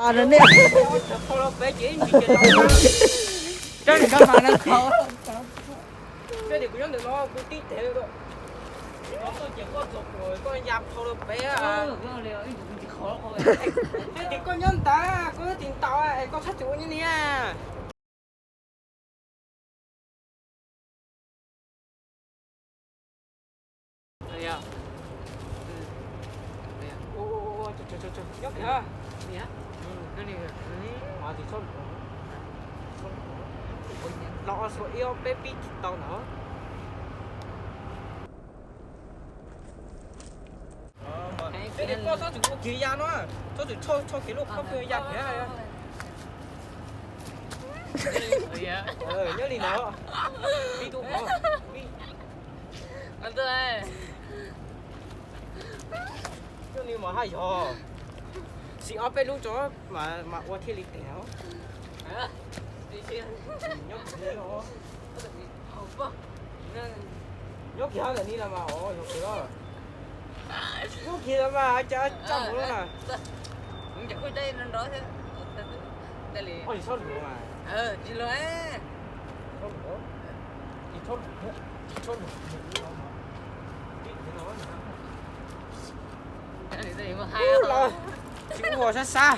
Nej, tso tias kuv nyob ntawm no kuv tib teg lawm. Koj txog ces koj txog kuv, koj ya qhov rau pem. Koj tias koj nyob ntawd, koj nyob tim ntawd es koj txhob txwm ua nyob niag. Nyob kiag, los ib ob peb pib tsis tau ntawd. Koj txhob txwm ua kiag ya no, txhob txwm tshoj kiag lub khob pw ya kiag. Nyob li no, pib tub hov, pib. Coj li mas haj yog, siv ob peb lub tso mas ua thiaj li tes. Nyob kiag ntawm ni los mas, yog kiag, nyob kiag los mas cas tsa mus na. Tsis txhob luag mas, tsis txhob luag, tsis txhob luag. Los tsis ua sab sab.